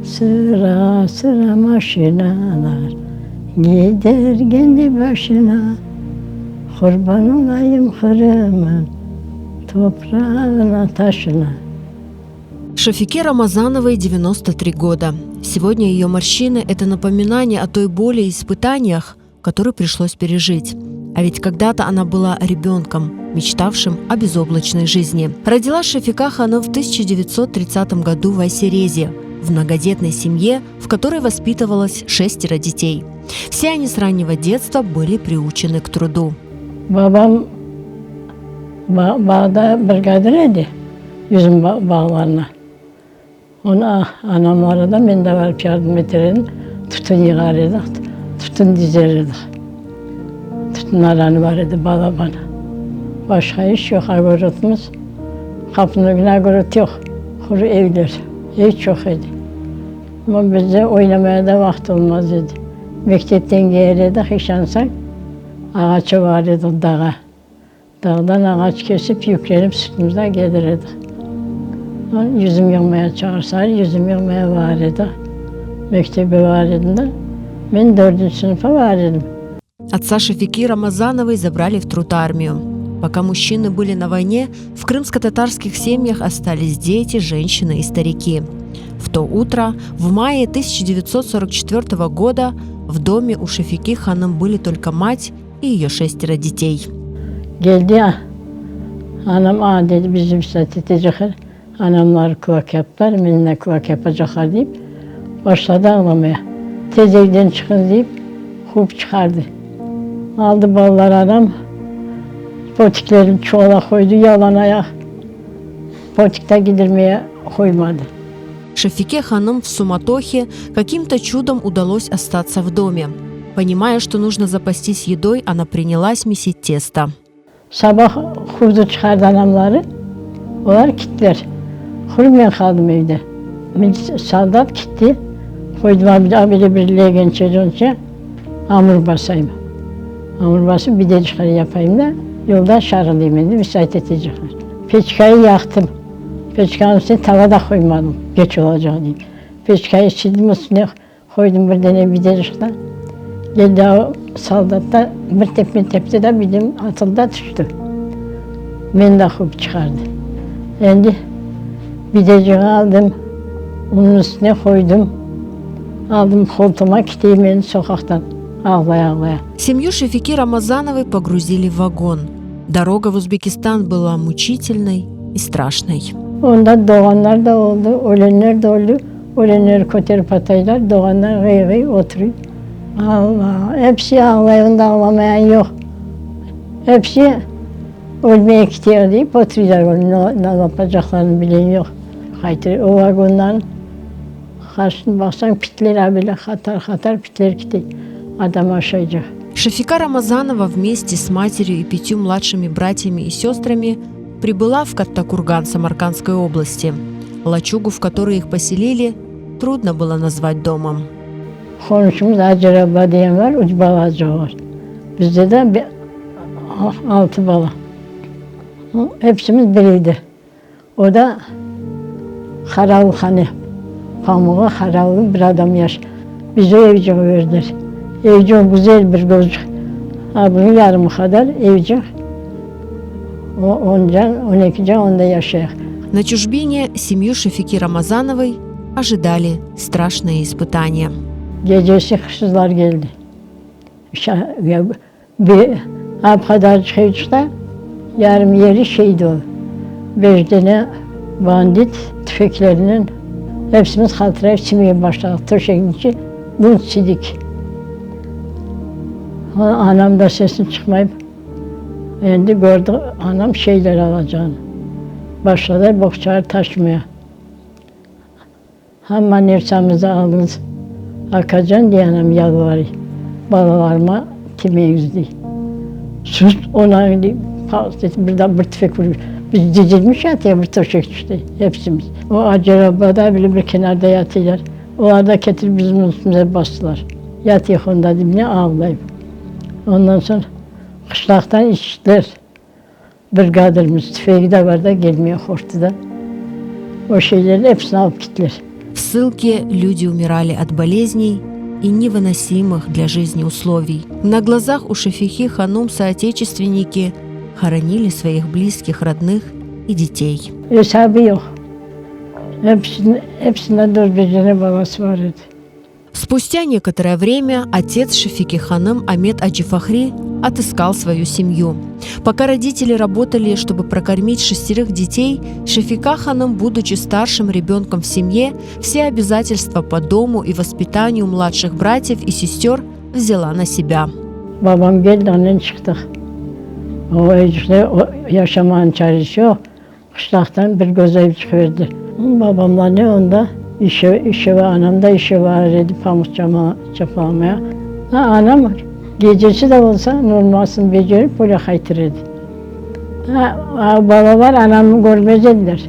Sıra sıra maşinalar gider kendi başına, Qurban olayım Qırım'ın toprağına taşına. Шафике Рамазановой 93 года. Сегодня ее морщины – это напоминание о той боли и испытаниях, которые пришлось пережить. А ведь когда-то она была ребенком, мечтавшим о безоблачной жизни. Родилась Шафика Ханым в 1930 году в Айсерезе, в многодетной семье, в которой воспитывалось шестеро детей. Все они с раннего детства были приучены к труду. Babam bağda brigadir edi, yüzüm bağlarına. Onı anamlara da men de barıp yardım eter edim, tütün yığar edik, tütün dizer edik. Tütün aranı bar edi, balaban. Başqa iş yoq, ogorodımız, qapınıñ ögüne ogorod yoq, quru evler, ev çoq edi. Amma bizde oynamaya da vaqıt olmaz edi. Mektepten kelir edik, işansañ, ağaça bar edik, dağa. Dağdan ağaç kesip, yüklenip sütümizden kelir edik. Yüzüm yığmaya çağırsalar, yüzüm yığmaya bar edik. Mektebe bar edim de, men dördünci sınıfa bar edim. Отца Шафики Рамазановой забрали в труд армию. Пока мужчины были на войне, в крымско-татарских семьях остались дети, женщины и старики. В то утро, в мае 1944 года, в доме у Шафики Ханым были только мать и ее шестеро детей. Keldi anam, a, dedi, bizni pisat etecekler, anamlar kulak yaptılar, meni de kulak yapacaqlar, deyip, başladı ağlamaya. Tez evden çıqıñ, deyip, quvıp çıqardı. Aldı balalar anam, potiklerini çuvala qoydı, yalan ayaq, potik de kidirmeye qoymadı. Шафике Ханым в суматохе каким-то чудом удалось остаться в доме. Понимая, что нужно запастись едой, она принялась месить тесто. Sabah quvdı çıqardı anamları, olar kittiler. Quru men qaldım evde. Soldat kitti, qoydım abile bir legençe amur basayım. Amur basıp bir de yapayım da, yolda şarılayım endi, müsait etecekler. Peçkayı yaqtım. Peçkanıñ üstüne tava da qoymadım, keç olacaq deyip. Peçkayı sildim, üstüne qoydım bir dene biderişni. Geldi o soldatlar, bir tepme tepti de, bidim atıldı da tüşti. Meni de quvıp çıqardı. Endi biderciği aldım, unnıñ üstüne qoydım. Aldım qoltuğıma, keteyim endi soqaqtan ağlaya-ağlaya. Семью Шефики Рамазановой погрузили в вагон. Дорога в Узбекистан была мучительной и страшной. Onda doğanlar da oldı, ölenler de oldı. Ölenleri köterip ataylar, doğanlar ğıy-ğıy oturuy. Alla, episi ağlay, onda ağlamayan yoq. Episi ölmeye kitiyor deyip oturuylar, ne yapacaqlarını bilen yoq. Qaytır, o vagondan qarşısına baqsañ, pitler abile qatar-qatar pitler kite, adam aşaycaq. Шафика Рамазанова вместе с матерью и пятью младшими братьями и сестрами прибыла в Каттакурган Самаркандской области. Лачугу, в которой их поселили, трудно было назвать домом. Qonşumız Acer abla degen bar, üç balacağı bar. Bizde de altı bala. Hepsimiz bir evde. O da qaravulhane, pamuğa qaravul bir adam yaş. Bize evciq berdiler. Evciq güzel bir gözcük. A bunıñ yarımı qadar evciq. O, on can, 12 can onda yaşayıq. На чужбине семью Шафики Рамазановой ожидали страшные испытания. Gecesi hırsızlar keldi. Bir ap qadarcıq evçikte yarım yeri şey dolu. Beş dene bandit tüfeklerinen hepsimiz qaltırayıp simege başladıq. Töşekniñ içi buz sidik. Anam da sesini çıqmayıp, endi kördi anam şeyler alacağını. Başladılar boğçalar taşımaya. Hamma nersamizni aldıñız, akacan, dey anam yalvarıy, balalarıma timeñiz, dey. Sus, onañ, dey, bir daa bir tüfek urıp, biz dizilmiş yatıyıq bir töşek tüşte, hepsimiz. O Acer abla da bile bir kenarda yatıylar. Olar da ketirip bizim üstümize bastılar. Yatıyıq onda dibine ağlayıp. Ondan soñ qışlaqtan işçiler. Brigadirimiz tüfegi de bar da, gelmeye qorqtı da. O şeylerni episini alıp kittiler. В ссылке люди умирали от болезней и невыносимых для жизни условий. На глазах у Шефихи Ханум соотечественники хоронили своих близких, родных и детей. Esabı yoq. Hepsinin, hepsinde dört beş dane balası bar edi. Спустя некоторое время отец Шефики Ханым Амет Аджифахри отыскал свою семью. Пока родители работали, чтобы прокормить шестерых детей, Шефика Ханым, будучи старшим ребенком в семье, все обязательства по дому и воспитанию младших братьев и сестер взяла на себя. Babam geldi, onen çıqtıq. O evcikte o yaşamanıñ çaresi yoq. Qışlaqtan bir göz ev çıqıverdi. Babamlar ne onda işe, işe anam da işe barar edi pamuq çama, çapalamaya. Ha, anam gecesi de olsa normasını becerip böyle qaytır edi. Ha, balalar anamnı körmez ediler.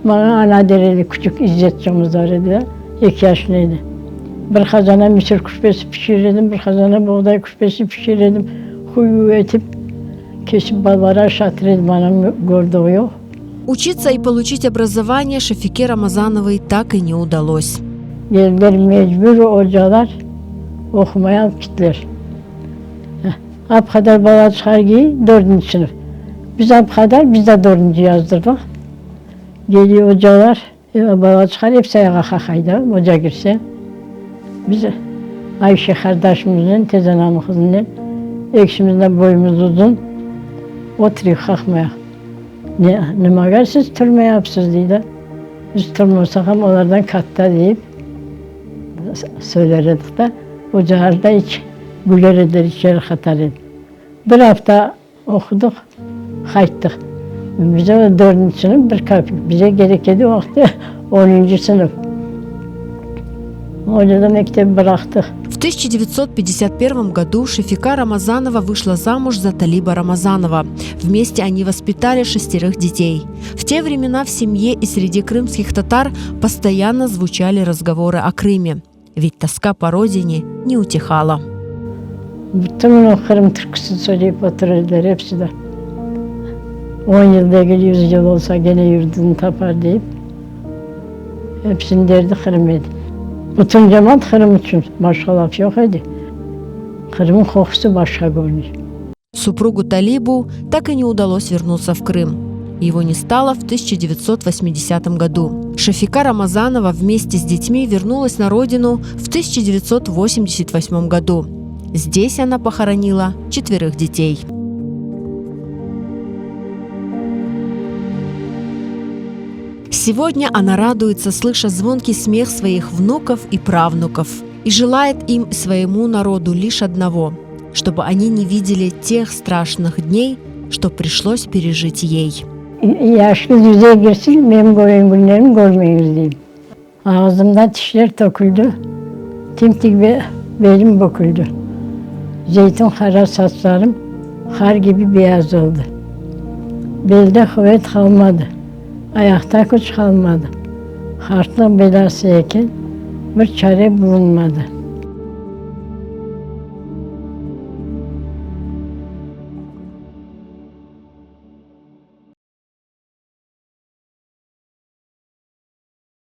Maña ana der edi, küçük İzzetçamız bar edi de, eki yaşında edi. Bir qazana misir küspesi pişirir edim, bir qazana boğday küspesi pişirir edim. Huyu etip, kesip balalara aşatır edim, anam kördiği yoq. Учиться и получить образование Шафике Рамазановой так и не удалось. Geldiler mecbur ocalar oqumaya alıp gittiler. Ap qadar bala çıqar ki, dördünci sınıf. Biz ap qadar, biz de dördünci yazdırdıq. Geliy ocalar, bala çıqar, episi ayağa qaqay da, oca kirse. Biz Ayşe qardaşımıznen, tezanamnıñ qızınen, ekisimiz de boyumız uzun, oturıyıq qaqmayaq. Ne, nimaga siz turmayapsız, dey da. Biz turmasaq am olardan katta deyip söyler edik da. Ocalar da iç güler ediler, içeri qatar edi. Bir afta oqudıq, qayttıq. Bize o dördünci sınıf bir kapik, bize kerek edi o vaqıtta onuncı sınıf. Öyle de mektebi bıraqtıq. В 1951 году Шефика Рамазанова вышла замуж за Талиба Рамазанова. Вместе они воспитали шестерых детей. В те времена в семье и среди крымских татар постоянно звучали разговоры о Крыме. Ведь тоска по родине не утихала. Bütün o Qırım türküsini söyleyip oturır ediler episi de. On yıl degil, yüz yıl olsa gene yurdunu tapar deyip, hepsiniñ derdi Qırım edi. Bütün cemaat Qırım içün, başqa laf yoq edi. Qırımnıñ qoqusı başqa körüne. Супругу Талибу так и не удалось вернуться в Крым. Его не стало в 1980 году. Шафика Рамазанова вместе с детьми вернулась на родину в 1988 году. Здесь она похоронила четверых детей. Сегодня она радуется, слыша звонкий смех своих внуков и правнуков, и желает им и своему народу лишь одного – чтобы они не видели тех страшных дней, что пришлось пережить ей. Yaşıñız yüzge kirsin, menim körgen künlerimni körmeñiz, deyim. Ağızımdan tişler töküldi, tim-tik belim büküldi. Zeytün qara saçlarım qar kibi beyaz oldı. Belde quvet qalmadı, ayaqta küç qalmadı. Qartlıq belası eken, bir çare bulunmadı.